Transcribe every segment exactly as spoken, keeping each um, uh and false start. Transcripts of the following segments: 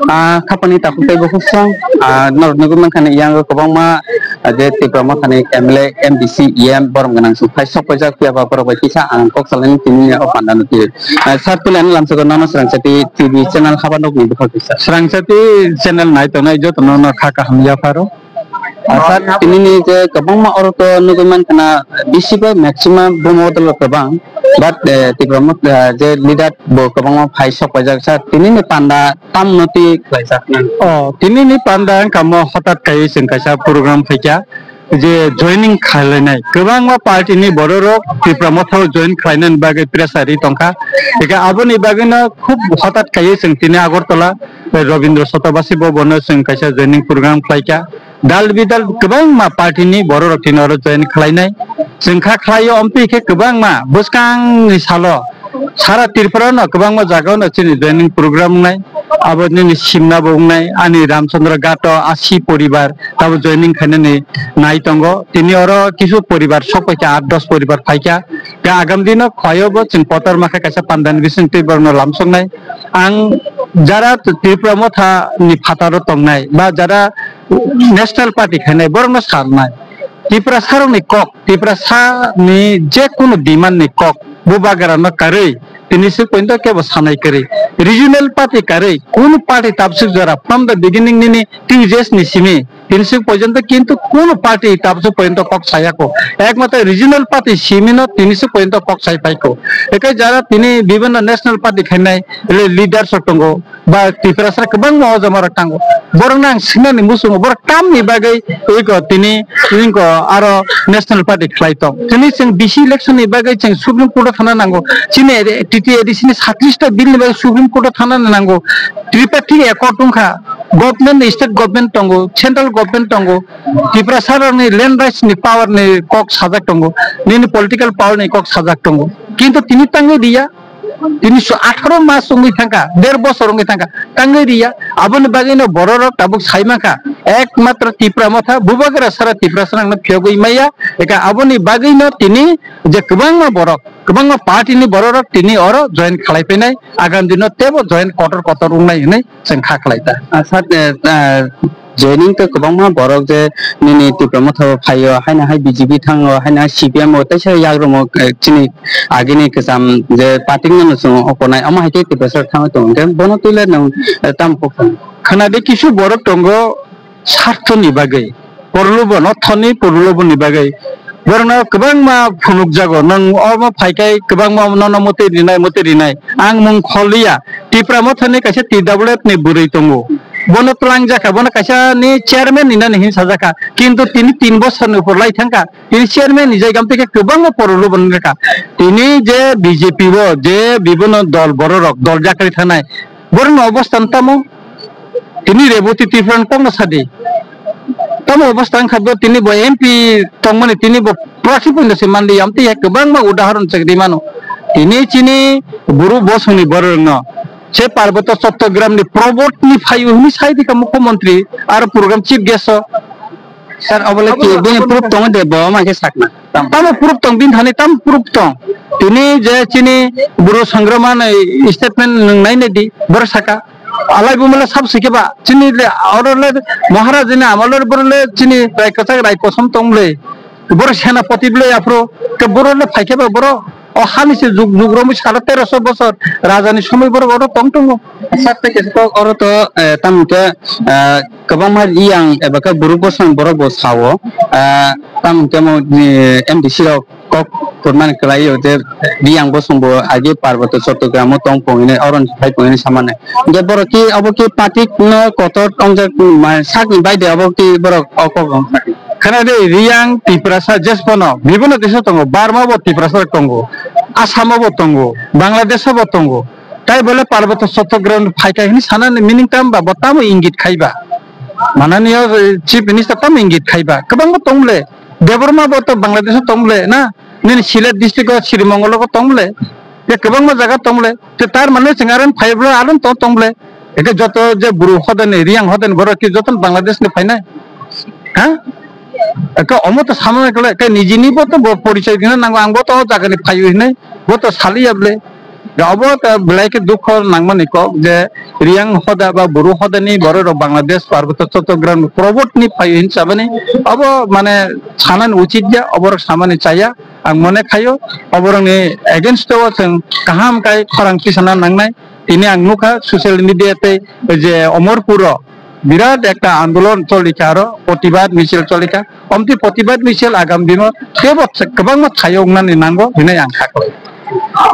Ah, khapani takhuk tei bukhuk song, ah, norok nugwi mankha ni yang kwbangma, ah, je Tipra Mothani M L A, M D C, E M borom gwnang song phai sok paijak phiya ba borok bai kisa ang kok salaini tini o panda no twi. Ah, sir, puilani lamsogo nono Srangchati T V channel haba nokni bwkhak kisa. Srangchati channel nai tongnai jotono no kha kaham yapharo. Ah, sir, tinini je kwbangma oro to nugwi mankha na, bisi bai maximum bumo dolo kwbang, but, eh, Tipra Motha, eh, je leader bo kwbangma phai sok paijak, sir, tinini panda tamno twi khlaijak nang? Oh, tinini panda wngkha mo hotat kaiwi chwng kaisa program phaikha, je joining khlainai. Kwbangma party ni bororok Tipra Mothao join khlainani bagwi pressure ri tongkha. Eka aboni bagwino khub hotat kaiwi chwng tini Agartala, eh, Rabindra Sotobasi bo bono chwng kaisa joining program khlaikha. Dal bidal kwbangma party ni bororok tini oro join khlainai. Chwng kha khlaio, omtwi khe kwbangma bwskangni salo sara Tripura no kwbangma jaga no chini joining program wngnai. Abo nini Simna bo wngnai, ani Ramchandra Ghat o asi poribar tabo joining khainani nai tongo. Tini oro kisu poribar sok paikha, aat dos poribar phaikha. Tei agam dino khwlaio bo chwng kotor ma khe kaisa pandani bising twi borokno lamsoknai. Ang jara Tripura Motha ni phataro tongnai ba jara National Party khainai borokno sanai. Tiprasa rokni kok, Tiprasa ni je kunu demand ni kok, bubagra no karwi, tini se pointo kebo sanai kwrwi. Regional party karwi, kunu party tabsuk jora from the beginning nini T U J S ni simi, tini se pointo kintu kunu party tabsuk pointo kok sayako. Ekmatro regional party simi no tini se pointo kok sai paiko. Ekai jara tini bibhinno national party khainai le-, leaders rok tongo. Ba Tiprasa kwbangma o jama rok tango. Borok no ang sinani muchungo, borok tamni bagwi iko tini, tini ko aro National Party khlai tong. Tini chwng bisi election ni bagwi chwng Supreme Court o thana nango. Chini T T A D C ni satrish ta bill ni bagwi Supreme Court o thana nango. Tripartite accord wngkha. Government ni, state government tongo, central government tongo. Tiprasa rok ni land rights ni power ni kok sajak tongo. Nini political power ni kok sajak tongo. Kintu tini tangwi diya. Tini so atharo mas wngwi thangkha, der bosor wngwi thangkha, tangwi riya. Aboni bagwino bororok tabuk sai mankha, ekmatro Tipra Motha, bubagra sara Tiprasa rokno phiyogwi maya. Eka aboni bagwino tini je kwbangma borok, kwbangma party ni bororok tini oro join khlai phainai, agam dino tebo join kotor kotor wngnai hwnwi chwng kha khlai ta. Ah, sir, eh, ah, joining to kwbangma borok je nini Tipra Motha o phaio, haino hai B J P thango, haino hai C P M o, teisa yagromo, eh, chini agini kwcham je party no chwng okonai, omo hai khe Tiprasa thangwi tongo, hwnkhe bono twi le nwng, eh, tamo kok sano? Khwnadi kisu borok tongo, sarthoni bagwi, porlubon, orthoni porluboni bagwi. Borokno kwbangma phunukjago, nwng omo phaikai kwbangma nono motwi rinai, motwi rinai. Ang mung kholiya, Tipra Mothani kaisa T W F ni bwrwi tongo. Bono twlangjakha, bono kaisa ni chairman ni nani hin sajakha. Kintu tini tin bosor ni upor lai thangkha. Tini chairman ni jaiga amtwi khe kwbangma porlubon wngkha. Tini je B J P o je bibono dol bororok, dol jakri thanai. Borokni obostha tamo? Tini Reboti Tripura ni kokno sadi. Tamo obostha wngkha bo, tini bo M P tongmani, tini bo prarthi poino se manliya, amtwi hai kwbangma udahoron chwng rimano. Tini chini buru bosongni bororokno se Parboto Chottogramni Probot ni phaio hwnwi sai dikha mukhyamantri aro program chief guest o. Sir, obo le ki bini proof tongo de, bo ma khe sakna. Tamo proof tong, bini thani tamo proof tong? Tini je chini buru sangrama ni statement nwng nai nai di, bor saka. Alai bumala sab sikhe ba, chini le, oro le, Maharaj ni amol le, bor le, chini rai kwchak rai kosom tong le, bor senapoti le aphro, ke bor le phaikhe ba bor, o hani se jug, jug romwi sara teroso bosor, raja ni somoi bor oro tong tongo. Sir, tei kisa kok oro to, eh, tamo khe, eh, kwbangma riyang eba khe buru bosong borok bo sao, ah, tamo hwnkhe mo, eh, M D C rok kok kwrwngmani kwlaio je riyang bosong bo agi Parboto Chottogramo tong phung hinwi, oroni phai phung hinwi samani. Hwnkhe borok ki obo ki party no kotor tongjak, ma, sakni baide obo ki borok o kok rok sakni? Khana de, riyang Tiprasa jesphano bibhinno desh o tongo, Burma bo Tiprasa rok tongo, Assam o bo tongo, Bangladesh o bo tongo. Tai bole Parboto Chottogramni phaikha hinwi sanani meaning tamo ba? Bo tamo ingit khaiba? Mananiya, eh, Chief Minister tamo ingit khaiba? Kwbangma tong bole. Debbarma bo to Bangladesh o tong bole na? Nini Sylhet district o Srimongol o tong bole. Te kwbangma jaga tong bole. Te tar mane chwng aro phai bole, aro to tong bole. Eke joto je buru hodani, riyang hodani borok ki joto Bangladesh ni phainai. Ha? Eke omo to samani kole, eke nijini bo to bo porichoi dina nango, ang bo to o jaga ni phaio hinai. Bo to saliya bole. Obo ta belai khe dukho nangmani kok je Riyang hoda ba Buru hodani borok rok Bangladesh Parboto Chottogram probot ni phaio hin sabani obo mane sanani uchit ya, oborok samani chaya. Ang mone khaio oborokni against o chwng kaham kai khorang tisana nangnai. Tini ang nukha social media tei je Omorpuro birat ekta andolon cholikha aro protibad misil cholikha. Omtwi protibad misil agam dino tebo kwbangma thaio wngnani nango hinwi ang kha khlai.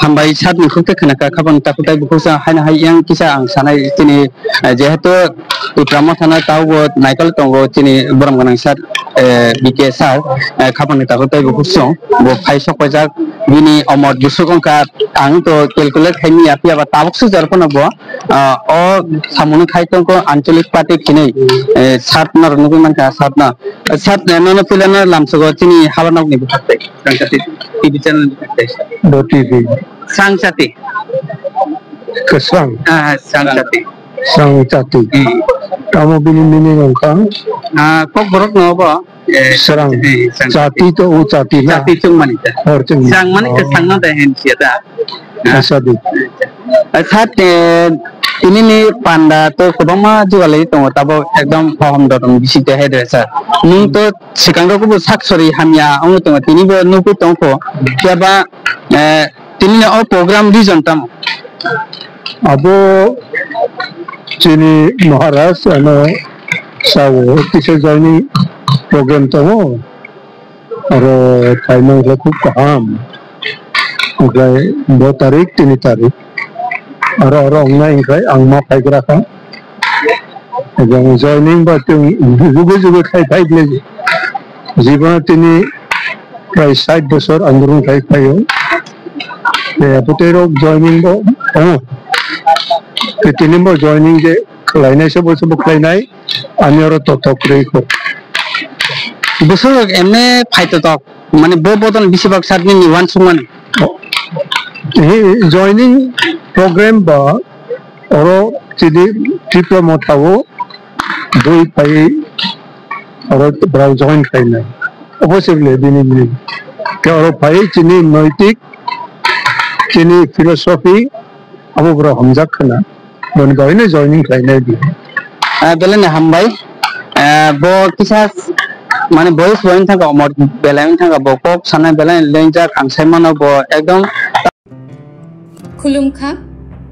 Hambai sir ni khukte khna kha khabang takhuk tai bukhuk sa haino hai yang kisa ang sanai tini, eh, jehetu Tipra Motha no taubo naikol tongo chini borom gwnang sir, eh, B K sir, eh, khabang ni takhuk tai bukhuk song bo phai sok paijak bini omor busuk wngkha ang to calculate khai manya phiya ba tabuk suk jar phano bo, ah, o samung khai tongkho anchalik party khinwi, eh, sat no nugwi mankha sat no. Sat, eh, nono puila no lamsogo chini haba nok ni bukhak tai. Sangchati T V channel ni bukhak tai. Bo T V. Sangchati. Kwsang. Ah, Sangchati. Sangchati. Hmm. Tamo bini meaning wngkha? Ah, kok borok no bo. Eh, Srang. Eh, Sangchati. Chati to o chati na. Chati chwng mani ta. Hor chwng. Sang mani Oh. Kwsang no da hen sia da. Asadi. Sat, eh, tini ni panda to kwbangma jugalai tongo, tabo ekdom hohom dotom bisi te hairdresser. Nwng to swkang rok bo sak sori hamya wngo tongo, tini bo nugwi tongkho. Phiya ba, eh, tini ni o program reason tamo? Abo chini Maharaj ano sao kisa joining program tongo. Aro phaimang khe khub kaham. Okhai bo tarik, tini tarik. Aro, aro wngnai wngkhai ang ma phaigra kha. Ejang joining ba tong jugo jugo khai phai ble. Jiba tini prai sait bosor andorong khai phaio. Te bwtwi rok joining bo, oh. Te tini bo joining je khlainai se bo se bo khlainai. Ani oro totok rwi kho. Bwswk emne phai totok, mane bo bodol bisi bak sat nini uansukmani. He joining program ba oro chini Tipra Motha o bui phai oro brao join khainai. Obo se bile bini bini. Ke oro phai chini noitik, chini philosophy, abo bwrok hamjak khwna. Boni bagwino joining khlainai di. Ah, belai no hambai. Ah, bo kisa mane boyes bo wng thangkha, omor belai wng thangkha, bo kok sanai belai no lengjak, ang sai mano bo ekdom. Khulumkha,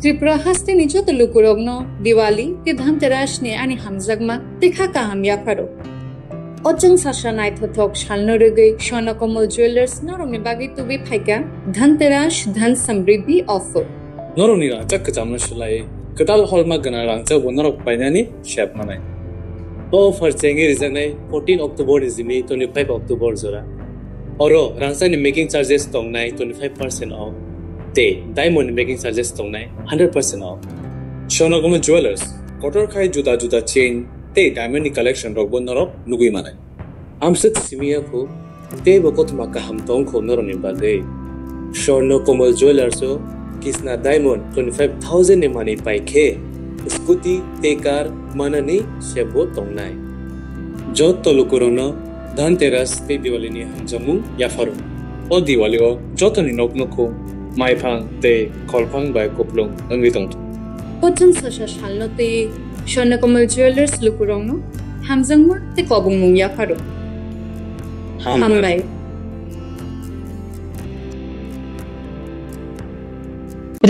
Tripura hasteni joto lukurokno Diwali tei Dhanteras ni ani hamjakma tei kha kaham yapharo. O chwng sasa naithothok salno rwgwi Swarna Kamal Jewellers norokni bagwi tubui phaikha Dhanteras Dhan Samriddhi Offer. Norokni rangchak kwchamno swlaiwi kwtal holma gwnang rangchakbo norok painani sep manai. O offer chengwi rijaknai fourteen October ni simi twenty-five October jora. Oro rangchakni making charges tongnai twenty-five percent off tei diamond ni making charges tongnai hundred percent off. Swarna Kamal Jewellers kotor khai juda juda chain tei diamond ni collection rokbo norok nugwi manai. Amswk simi ya kho, teibo kothoma kaham tong kho norokni bagwi. Swarna Kamal Jewellers o kisna diamond twenty-five thousand ni manwi pai khe scooty tei car manani sebo tongnai. Jotto lukurokno Dhanteras tei Diwali ni hamjakmung yapharo. O Diwali o jotoni nok nukhu maiphang tei kholphang bai kuplung wngwi tongthok. O chwng sasa salno twi Swarna Kamal Jewellers lukurokno hamjakma tei kobongmung yapharo. Hambai. Hambai.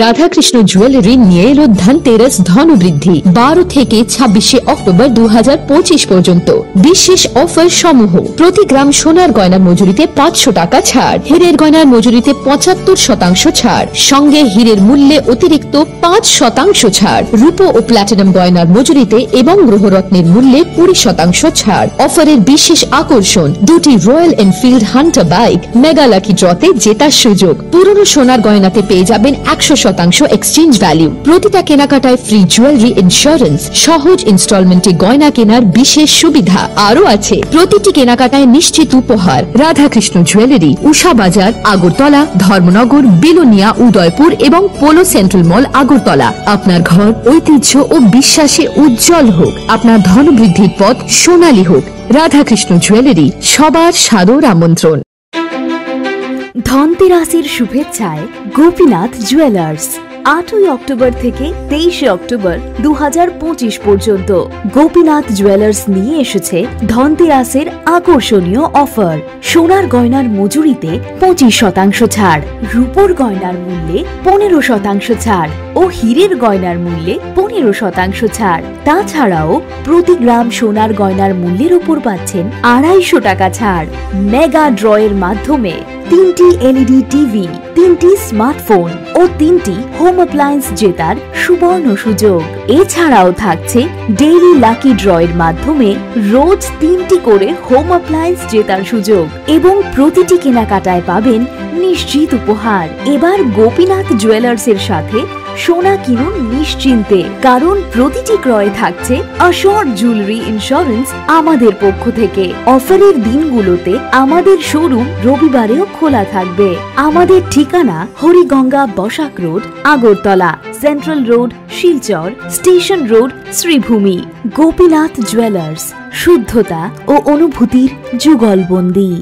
Radhakrishna jewellery নিয়ে এলো ধনতেরাস ধনবৃদ্ধি, বারো থেকে ছাব্বিশে অক্টোবর দু হাজার পঁচিশ পর্যন্ত। বিশেষ অফার সমূহ: প্রতি গ্রাম সোনার গয়নার মজুরিতে পাঁচশো টাকা ছাড়, হীরের গয়নার মজুরিতে পঁচাত্তর শতাংশ ছাড়, সঙ্গে হীরের মূল্যে অতিরিক্ত পাঁচ শতাংশ ছাড়, রূপো ও প্ল্যাটিনাম গয়নার মজুরিতে এবং গ্রহরত্নের মূল্যে কুড়ি শতাংশ ছাড়। অফারের বিশেষ আকর্ষণ, দুটি royal Enfield Hunter bike, mega lucky ড্রতে জেতার সুযোগ। পুরনো সোনার গয়নাতে পেয়ে যাবেন একশো শতাংশ এক্সচেঞ্জ ভ্যালু। প্রতিটা কেনাকাটায় ফ্রি জুয়েলারি ইন্স্যুরেন্স, সহজ ইনস্টলমেন্টে গয়না কেনার বিশেষ সুবিধা। আরও আছে প্রতিটি কেনাকাটায় নিশ্চিত উপহার। রাধাকৃষ্ণ জুয়েলারি, উষা বাজার, আগরতলা, ধর্মনগর, বিলোনিয়া, উদয়পুর এবং পোলো সেন্ট্রাল মল, আগরতলা। আপনার ঘর ঐতিহ্য ও বিশ্বাসে উজ্জ্বল হোক। আপনার ধনবৃদ্ধির পথ সোনালী হোক। রাধাকৃষ্ণ জুয়েলারি, সবার সাদর আমন্ত্রণ। ধনতেরাসের শুভেচ্ছায় গোপীনাথ জুয়েলার্স, আটই অক্টোবর থেকে তেইশে অক্টোবর দু হাজার পঁচিশ পর্যন্ত। গোপীনাথ জুয়েলার্স নিয়ে এসেছে ধনতেরাসের আকর্ষণীয় অফার। সোনার গয়নার মজুরিতে পঁচিশ শতাংশ ছাড়, রূপোর গয়নার মূল্যে পনেরো শতাংশ ছাড় ও হীরের গয়নার মূল্যে পনেরো শতাংশ ছাড়। তাছাড়াও প্রতি গ্রাম সোনার গয়নার মূল্যের উপর পাচ্ছেন আড়াইশো টাকা ছাড়। মেগা ড্রয়ের মাধ্যমে তিনটি এলইডি টিভি, তিনটি স্মার্টফোন ও তিনটি হোম অ্যাপ্লায়েন্স জেতার সুবর্ণ সুযোগ। এছাড়াও থাকছে ডেইলি লাকি ড্রয়ের মাধ্যমে রোজ তিনটি করে হোম অ্যাপ্লায়েন্স জেতার সুযোগ এবং প্রতিটি কেনাকাটায় পাবেন নিশ্চিত উপহার। এবার গোপীনাথ জুয়েলার্সের সাথে সোনা কিনুন নিশ্চিন্তে, কারণ প্রতিটি ক্রয়ে থাকছে অ্যাসিওরড জুয়েলারি ইন্স্যুরেন্স আমাদের পক্ষ থেকে। অফারের দিনগুলোতে আমাদের শোরুম রবিবারেও খোলা থাকবে। আমাদের ঠিকানা Hariganga Basak road, Agartala, central road, Silchar, station road, Sribhumi. Gopinath jewellers, শুদ্ধতা ও অনুভূতির যুগলবন্দী।